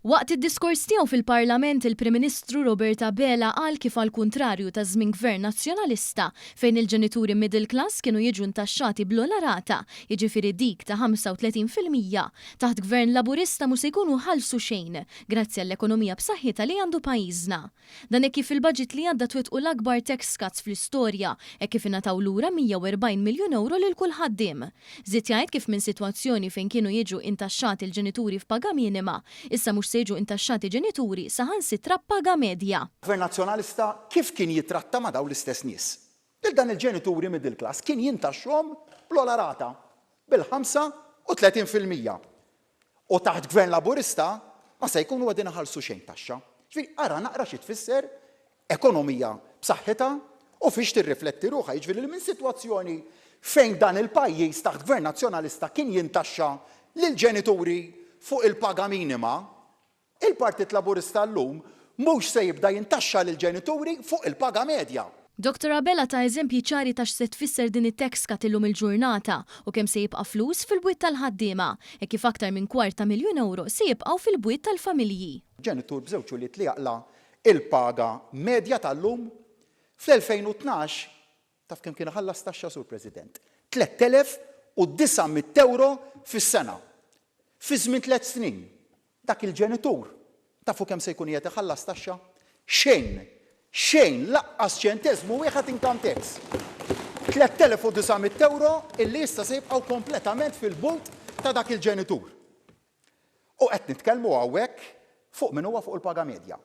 Waqt id-diskors tiegħu fil-Parlament, il-Prim Ministru Robert Abela qal kif għall-kuntrarju ta' żmien Gvern Nazzjonalista, fejn il-ġenituri middle class kienu jiġu ntaxxati bl-ogħla rata, jiġifieri dik ta' 35%, taħt Gvern Laburista mhu se jkunu ħallsu xejn, grazzi għall-ekonomija b'saħħitha li għandu pajjiżna. Dan hekk kif fil-budget li għadda twettqu l-akbar tax cuts fl-istorja, hekk kif ingħataw lura 140 miljun ewro lil kull ħaddiem. Żied jgħid kif minn sitwazzjoni fejn kienu jiġu intaxxati l-ġenituri f'paga minima, issa mhux se jiġu intaxxati ġenituri saħansitra b'paga medja. Gvern Nazzjonalista kif kien jitratta ma' dawn l-istess nies? Lil dan il-ġenituri middle class kien jintaxxhom bl-ogħla rata, bil-35%. U taħt Gvern Laburista ma se jkunu qegħdin iħallsu xejn taxxa. Jiġifieri ara naqra xi tfisser ekonomija b'saħħitha u fiex tirrifletti ruħha. Jiġifieri li minn sitwazzjoni fejn dan il-pajjiż taħt Gvern Nazzjonalista kien jintaxxa lill-ġenituri fuq il-paga minima, Il-Partit Laburista llum mhux se jibda jintaxxa lill-ġenituri fuq il-paga medja. Dottor Abela ta eżempji ċari ta' x'se tfisser din it-tax cut illum il-ġurnata u kemm se jibqa' flus fil-bwiet tal-ħaddiema, hekk kif aktar minn kwart ta' miljun ewro se jibqgħu fil-bwiet tal-familji. Ġenitur b'żewġ ulied li jaqla' l-paga medja tal-lum, fl-2012 Taf kemm kien iħallas taxxa, Sur President? 3,900 ewro fis-sena. Fi żmien tlett snin, dak il-ġenitur, tafu kemm se jkun qiegħed iħallas taxxa? Xejn! Xejn! Lanqas ċenteżmu wieħed income tax. 3,900 ewro illi issa se jibqgħu kompletament fil-but ta' dak il-ġenitur. U qed nitkellmu hawnhekk fuq min huwa fuq il-paga medja.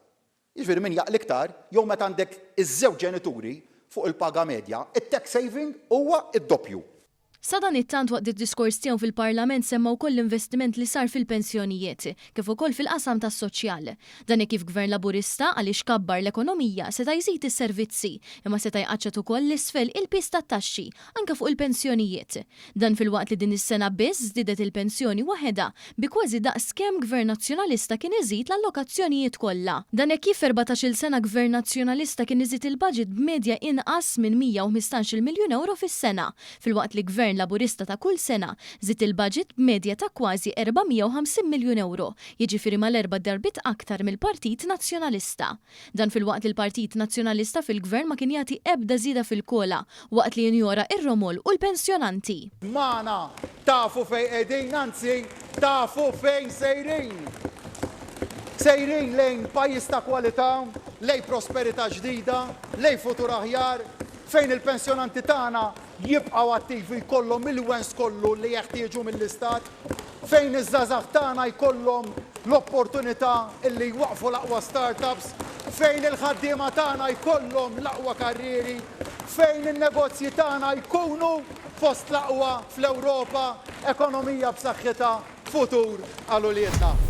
Jiġifieri min jaqla' iktar, jew meta għandek iż-żewġ ġenituri fuq il-paga medja, it-tax saving huwa d-doppju. Sadanittant waqt id-diskors tiegħu fil-Parlament semma wkoll l-investiment li sar fil-pensjonijiet, kif ukoll fil-qasam tas-soċjal. Dan hekk kif Gvern Laburista, għaliex kabbar l-ekonomija, seta' jżid is-servizzi, imma seta' jqaċċat ukoll 'l isfel il-piż tat-taxxi, anke fuq il-pensjonijiet. Dan filwaqt li din is-sena biss żdiedet il-pensjoni waħedha bi kważi daqs kemm Gvern Nazzjonalista kien iżid l-allokazzjonijiet kollha. Dan hekk kif f'erbatax-il sena Gvern Nazzjonalista kien iżid il-baġit b'medja inqas minn 115-il miljun ewro fis-sena, filwaqt li Gvern Laburista ta' kull sena żied il-baġit b'medja ta' kważi 450 miljun ewro, jiġifieri mal-erba' darbiet aktar mill-Partit Nazzjonalista. Dan filwaqt li l-Partit Nazzjonalista fil-Gvern ma kien jagħti ebda żieda fil-COLA waqt li jinjora r-romol u l-pensjonanti. Magħna tafu fejn qegħdin, anzi tafu fejn sejrin. Sejrin lejn pajjiż ta' kwalità, lejn prosperità ġdida, lejn futur aħjar, fejn il-pensjonanti tagħna jibqgħu attivi jkollhom il-wens kollu li jeħtieġu mill-Istat, fejn iż-żgħażagħ tagħna jkollhom l-opportunità li jwaqqfu l-aqwa start-ups, fejn il-ħaddiema tagħna jkollhom l-aqwa karrieri, fejn in-negozji tagħna jkunu fost l-aqwa fl-Ewropa, ekonomija b'saħħitha, futur għal uliedna.